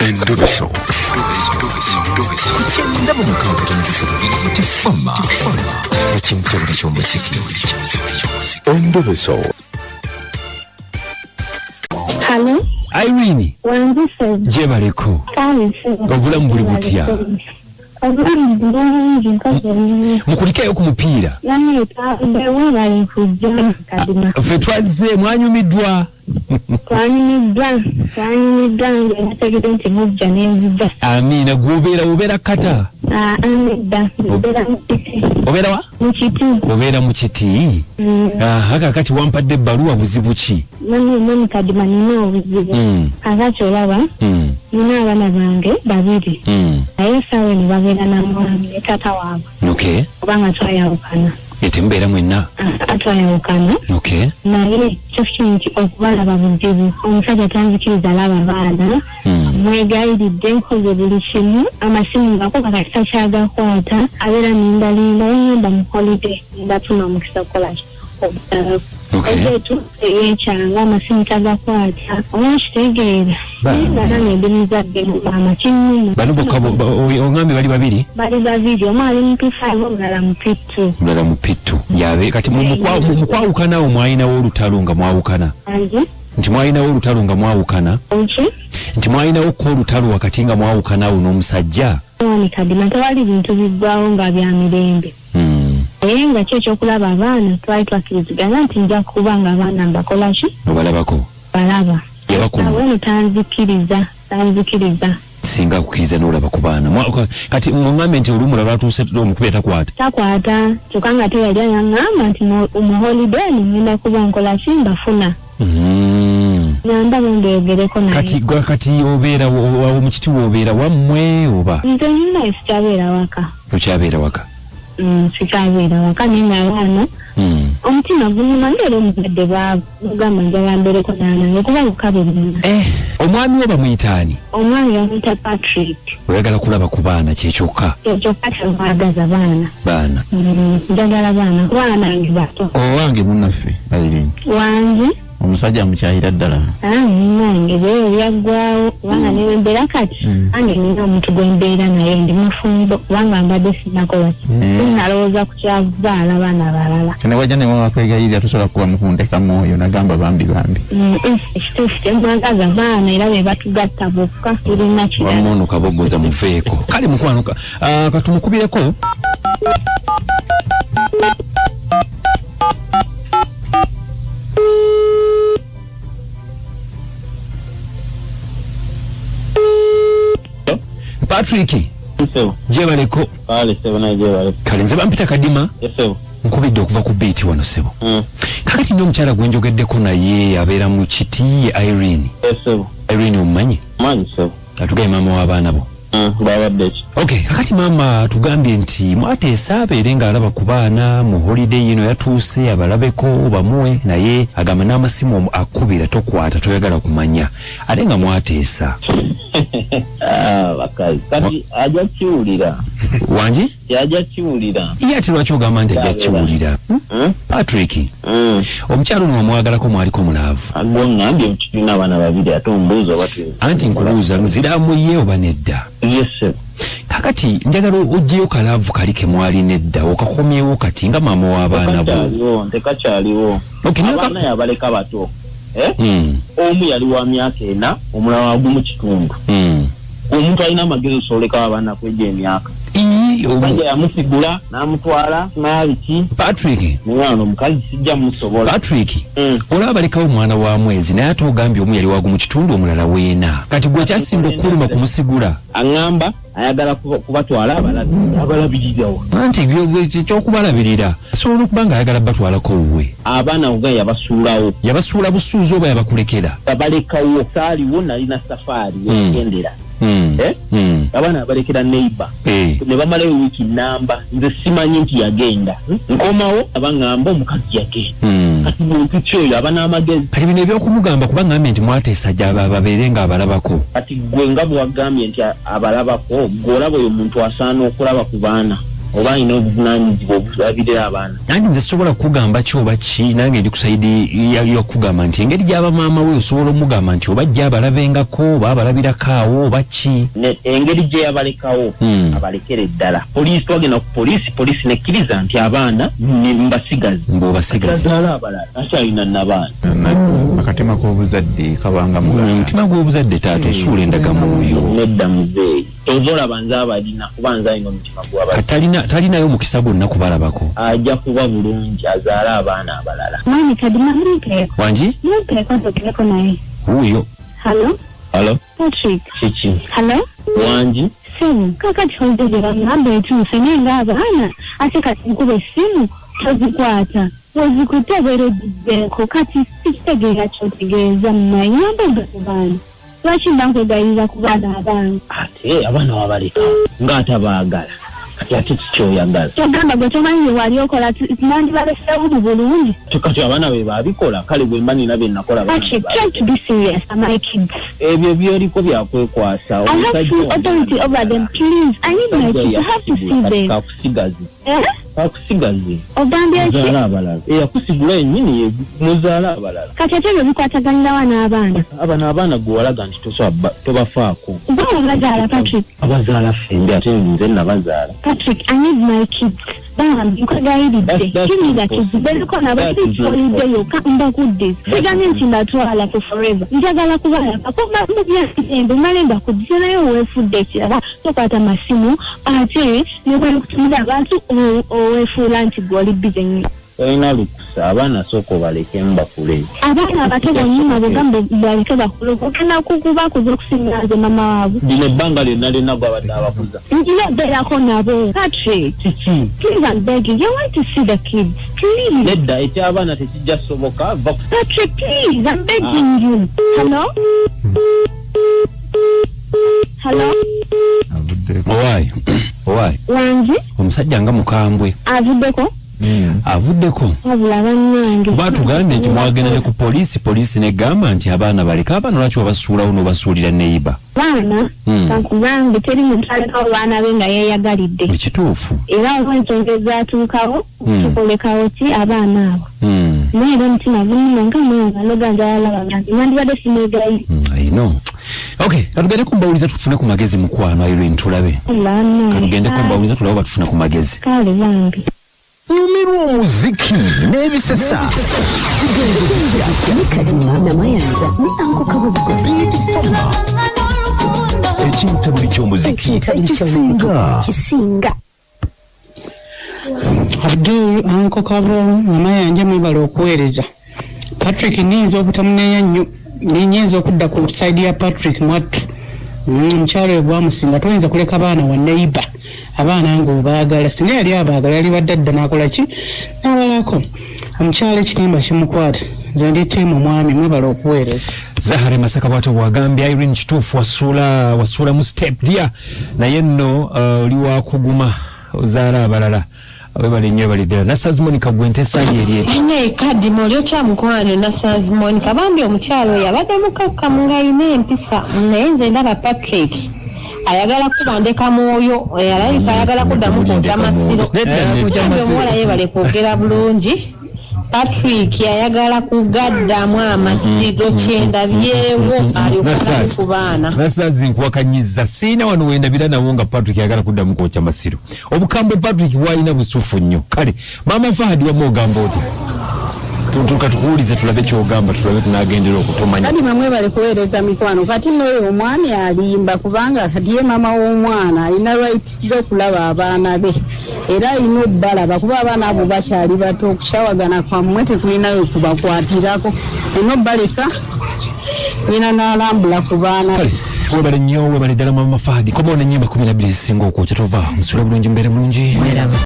Endobeso. Ku 96.3 Tifama ekimtebule ky'omuziki. Endobeso. Halo, Irene wanzise gyebaleko. Kale. Obulamu buli butya? Obulamu bulungi nkoze nnyo. Mukulikeeyo ku mupiira. Namwe webale kujja Kadima. Ffe twazze mwanyumiddwa. Twanyumiddwa nge nategedde nti mujja n'enzija. Amiina. Gwobeera obeera kata? Ah, nedda, mbeera mu kiti. Obeera wa? Mu kiti. Obeera mu kiti. Aha, kakati wampadde ebbaluwa, buzibu ki? Mami Kadima, nina obuzibu. Kakati olaba, nina abaana bange babiri. Naye essaawa eno babeera na mwami ne taata waabwe. Kubanga twayawukana. Ye temubeera mwenna? Ah, twayawukana. Naye kyo kintu okubalaba buzibu, omusajja tanzikiriza alaba baana. Mwegayiridde, nkoze buli kimu, amasimu ngako kakati takyagakwata, abeera nindalinda wengenda mu holiday ngenda funa omukisa okukola okubalaba. Ezetu eyekyanga amasimu tagakwata, oba okitegeera? Naye nga nange ndi muzadde, maama, kinnuma. Bano bokka oŋŋambye bali babiri? Bali babiri, omu ali mu P5, omulala mu P2. Omulala mu P2 yabe kati mu kwawukana awo mwalinawo olutalo nga mwawukana? Ange. Nti mwalinawo olutalo nga mwawukana? Oki? Nti mwalinawo ko olutalo wakati nga mwawukana awo n'omusajja? Wani Kadima, tewali bintu biggwawo nga bya mirembe. Naye nga ki ekyokulaba abaana twali twakkiriziganya nti nja kuba nga abaana mbakola ki? Obalabako. Balaba. Yabakuma. Eno tanzikiriza. Singa akukkiriza n'olaba ku baana. Kati muŋŋambe nti olumula lwatuuse omukubi takwata? Takwata, kyokka nga teyali yaŋŋamba nti mu holiday eno ngenda kuba nkola ki, mbafuna. Nyamba mbeyogereko naye. Kati kati obeera mu kiti, woobeera wammwe oba? Nze nina sikyabeera waka. Okyabeera waka? Sikyabeera waka, naye nga abaana omutima gunyuma ngaera omuzadde bwagamba njagala mbeereko n'abaana kuba bukabirina. Eh, omwami wo bamuyita ani? Omwami bamuyita Patrick. Oyagala kulaba ku baana kyekyokka? Kyokka kyemwagaza baana. Baana. Njagala baana kuba nange bato. Owange munnaffe Irene. Wange. Omusajja mukyayira ddala? Munange, byeyo byaggwawo, kubanga nembeera kati nange nina omuntu gwe mbeera naye, ndi mufumbo, kubanga mbadde sinakola sinalowooza ku kyakuzaala baana balala. Ne wajja ne wakwegayirira tosobola kuba mukundeka mwoyo nagamba bambi bambi. Ekituufu kyemwagaza baana, era be batugatta bokka, tulina kirala. Wamma ono kaboggoza muveeko. Kale mukwano, katumukubireko. Patrick. Sebo. Gyebaleko. Kale sebo, naye gyebale. Kale nze bampita Kadima. Sebo. Nkubidde okuva ku beat wano sebo. Kakati nno omukyala gwe njogeddeko naye abeera mu kiti ye Irene. Sebo. Irene omumanyi? Manyi sebo. Atugaye maama w'abaana bo. Babadde ki? Okay, kakati maama tugambye nti mwateesa abeere ng'alaba ku baana mu holiday yino yatuuse abalabeko bamuwe, naye agamba n'amasimu akubira tokwata, toyagala kumanya, ate nga mwateesa. Ah, bakazi. Kati ajja kiwulira. Wangi? Ajja kiwulira. Ye ate lwaki ogamba nti ajja kiwulira? Patrick, omukyala ono wamwagalako, mwaliko mu love? Gwe ŋŋambye nti tulina abaana babiri, ate ombuuza oba tulina. Anti nkubuuza, nziramu ye oba nedda? Yes sebo. Kakati njagala oggyeyo ka love kali ke mwalina edda, okakomyewo kati nga maama w'abaana bo. Tekakyaliwo, tekakyaliwo. Okay, naye Abaana yabaleka bato. Eh? Mm. Omu yali wa myaka 4, omulala wa 1.5. Omuntu alina amagezi osolekawo abaana kwegyo emyaka? Ii, Omusajja yamusigula n'amutwala simanya biki. Patrick. Mwana omukazi sijja musobola. Patrick, olaba balekawo omwana wa mwezi, naye ate ogambye omu yali wagu mu kitundu, omulala weena. Kati gwe kyasinga okukuluma kumusigula? Aŋŋamba ayagala kubatwala abalabirirawa. Anti ekyokubalabirira asobola okuba nga ayagala batwalako wuwe. Abaana oga yabasuulawo. Yabasuula busuuzi oba yabakulekera? Yabalekawo, saaliwo, nalina safaari wegendera. Eh? Abaana abalekera neighbor. Ne bamalayo wiiki namba, nze simanyi nti yagenda. Nkomawo abaŋŋamba omukazi yagenda. Kati muntu ki oyo aba n'amagezi? Kati bino ebyokumugamba, kuba ŋŋambye nti mwateesa babeere nga abalabako. Kati gwe nga bwe wagambye nti abalabako, gwe olaba oyo muntu asaana okulaba ku baana? Oba alina obuvunaanyizibwa obulabirira abaana. Nange nze sisobola kukugamba ki oba ki, nange ndi ku sayidi yakugamba nti engeri gy'aba maama we osobola omugamba nti oba ajja abalabengako oba abalabirako awo oba ki. Engeri gye yabalekawo abalekere ddala. Poliisi, twagenda ku poliisi, poliisi nekkiriza nti abaana mbasigaze. Mbu obasigaze. Azaala abalala, akyalina nabaana. Akatima k'obuzadde kabanga muganda. Omutima gw'obuzadde taata osuula endagamwoyo. Nedda muzeeyi. Ova olaba nze abalina kuba nze alina omutima gw'abazadde. Kati talinayo mukisa gwonna kubalabako. Ajja kuba bulungi azaale abaana abalala. Mwami Kadima mumpeeko. Wangi? Mumpeeko njogereko naye. Wuuyo. Hello? Hello? Patrick. Kiki? Hello? Wangi? Simu. Kakati holiday gye bangamba etuuse naye ng'abaana ate kati nkuba essimu tozikwata. Wezikutte obeera ogizzeeko kati sikitegeera ky'otegeeza munaye nyamba ku baana. Lwaki mba nkwegayirira ku baana abange? Ate abaana wabalekawo ng'atabaagala. Kati ate kikyoyagala. Kyogamba gwe tomanyi bye wali okola nandibaleseewo mu bulungi. Kati abaana be baabikola kale bwe mba nina bye nakola. Patrick, try to be serious. My kids. Ebyo by'oliko byakwekwasa. I have full authority over them. Please, I need my kids. I have to see them. Kakusigaze. Kakusigaze. Ogambye ki? Muzaala abalala. Eyakusigula yennyini muzaala abalala. Kati ate ebyo bikwataganirawa n'abaana? Abano abaana gwe walaga nti tobafaako. Gwe wabazaala, Patrick. Abazaala ffembi ate nze nabazaala. Patrick, I need my kids. Bambi nkwegayiridde. Give me the kids. Beereko nabo holiday yokka mbakuddiza. Sigambye nti mbatwala for forever. Njagala kubalabako mu byamirembe mmale mbakuddize naye weefudde ekirala tokwata masimu ate ne bwe nkutumira abantu oweefuula nti gwe oli busy nnyo. Tolina lukusa, abaana sooka obalekemu bakule. Abaana abato bonyuma bwegamba baleke bakule ogenda kubakuza okusinga nze mama waabwe. Lino ebbanga lyonna lyonna gwabadde abakuza. Nina obeerako nabo. Patrick. Kiki? Please, I'm begging. You want to see the kids. Please. Nedda eky'abaana tekijja kusoboka. Patrick, please, I'm begging you. Hello? Hello? Owaayi. Owaayi. Wangi? Omusajja nga mukambwe. Avuddeko? Avuddeko. Wabula bannange. Kuba tugambye nti mwagenda ne ku poliisi, poliisi negamba nti abaana baleke abaana lwaki wabasuulawo n'obasuulira neighbor. Baana kankugambe teri muntu alekawo baana be nga yeeyagalidde. Ekituufu. Era olw'ensonga ezaatuukawo tukolekawo ki abaana abo. Naye era omutima gunnuma nga mwana noga njagala laba bange nandibadde sineegayirira. I know. Okay, katugende ku mbawuliza tufune ku magezi mukwano Irene tulabe. Katugende ku mbawuliza tulabe batufune ku magezi. Kale bambi. Nyumirwa omuziki n'ebisesa. Kigenze Kadima Namayanja ne Uncle Kabugo. Ekintabuli ky'omuziki ekisinga. Abdul Uncle Kabo Namayanja mwebale okuweereza. Patrick nnyinza obutamuneenya nnyo, nnyinza okudda ku side ya Patrick mwattu. Omukyalo oyo gwamusinga toyinza kuleka baana wa neighbor. Abaana ng'obaagala singa yali abaagala yali badde adda n'akola ki n'awalako. Omukyalo ekitimba kimukwata. Nze ndi ttiimu mwami mwebale okuweereza. Zahara Masaka bw'atyo bw'agambye Irene kituufu wasuula mu step dear naye nno oli wa kuguma ozaala abalala. Webale nnyo webale ddala. Nassaz Monica gwe nteesa ye eri eti. Naye Kadima oli otya mukwano Nassaz Monica bambi omukyalo oyo abadde mukakkamu ng'alina empisa naye nze ndaba Patrick ayagala kuba ndeka mwoyo alabika ayagala kuddamu kwokya masiro. Bambi omuwala yeebale kwogera bulungi. Patrick ayagala kugaddamu amasiro kyendabyewo alyoka ku baana. Nassaz nkuwakanyiza siina wano wendabira nabo nga Patrick ayagala kuddamu kwokya masiro. Obukambwe Patrick bw'alina busufu nnyo. Kale Maama Fahadi wamma ogamba otya? Tutuuka tukuwulize tulabe ky'ogamba tulabe tunaagendera okutomanya. Kadima mwebale kuweereza mikwano. Kati n'oyo omwami alimba kubanga kati ye maama w'omwana alina rights z'okulaba abaana be era alina obbalaba kuba abaana abo bakyali bato okukyawagana kwammwe tekulinayo kubakwatirako alina obbaleka nyina n'alambula ku baana. Kale webale nnyo webale ddala Maama Fahadi. Komawo n'ennyimba 12 ezisinga okwokya tova musule bulungi mbeere bulungi. Mweraba.